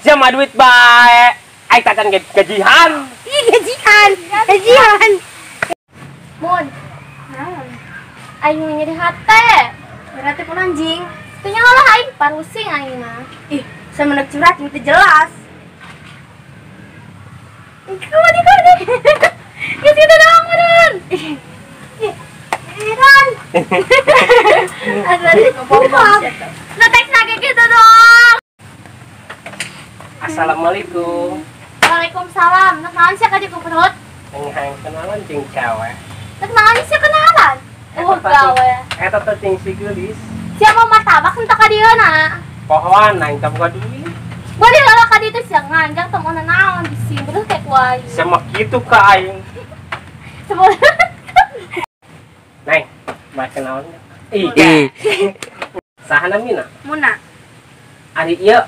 Sia mah duit bae. Aing tacan gajihan. Ih, gajihan. Gajihan. Mun. Naon? Aing nyeri hate. Berarti pun anjing. Teu nyaho lah aing parusing aing mah. Ih, saya menek curhat itu jelas. Kumaha di kumaha. Geus kitu doang meureun. Ih. Heran. Asal ngomong. Nah, teks lagi gitu dong. Assalamualaikum. Waalaikumsalam. Nek naon sia ka dieu perut? Hayang kenalan jeung cewek. Nek naon sia kenalan? Oh, gawe. Eta teh jeung si geulis. Sia mau martabak henteu ka dieu na? Pohoan aing teh boga duit. Boleh lah ka dieu teh sia nganjang teh mau naon bisi beuh teh ku aing. Sia mah kitu ka aing. Neng, mah kenalan. Ih. Saha namina? Muna. Ari ieu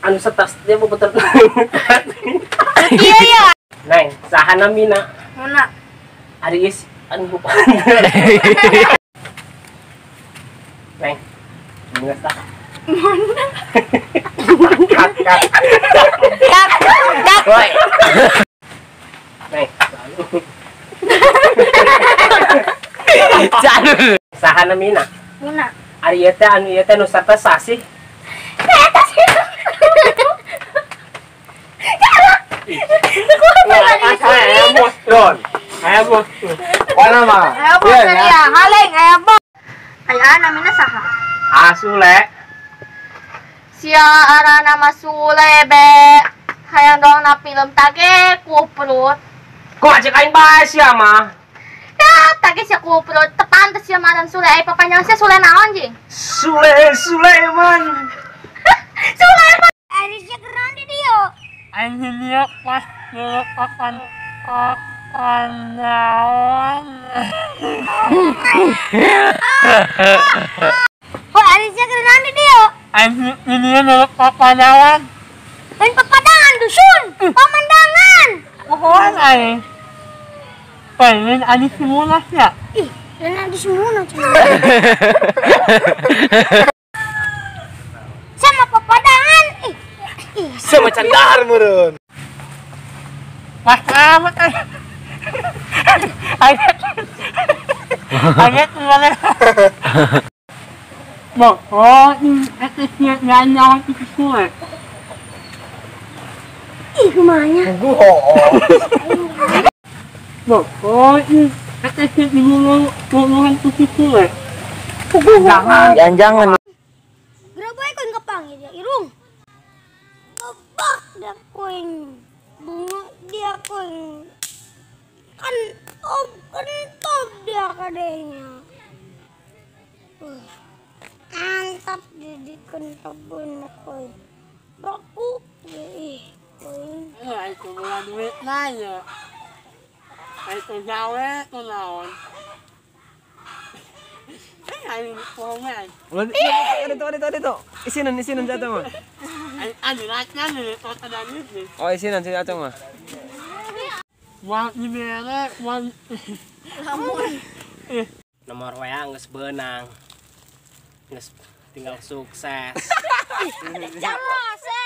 anu setas dia mau betul. Iya ya. Neng, saha namina? Muna. Ari is anu bukan. Neng, bunga saha? Muna. Kat kat. Kat kat. Woi. Neng, jalur. Saha namina? Muna. Ari ieu teh anu ieu teh nu sarta sasih. Eta sih. Sule. Sia arana mah Sule be. Hayang doang na film tage kuprut. Kok ajak aing bae sia mah? Ya, tage sia kuprut. Teu pantes sia maran Sule. Ai papanjang sia Sule naon jing? Sule Suleman. Suleman. Ari sia geran di dieu. Aing dieu pas akan naon. Oh, ari sia geran di dieu. Aing di dieu ngeluk papandawan. Lain papadangan dusun, pemandangan. Pohon aing. Pengen adi semua ya. Ih, lain adi semua sama papadangan. Ih. Sama candar meureun. Pas amat aing. Aing mana? Bok, oh, ini atasnya nyanyi itu semua. Ih, kumanya. Bok, oh, ini atasnya dibunuh itu semua. Jangan, jangan. Gerabay koin kepanggil dia irung. Bebak dia koin bunga dia koin kan om kentop dia kadenya. Mantap jadi kentopun koin. Baku ih koin. Itu bola duit nanya. Itu gawe naon. Ayo komen. Dito. Isinan sa ato mah. Ano lahat nih, ada duit. Oh, isinan sa ato mah. Wah, ini wah. Lamun. Nomor WA geus beunang. Geus tinggal sukses. Jangan.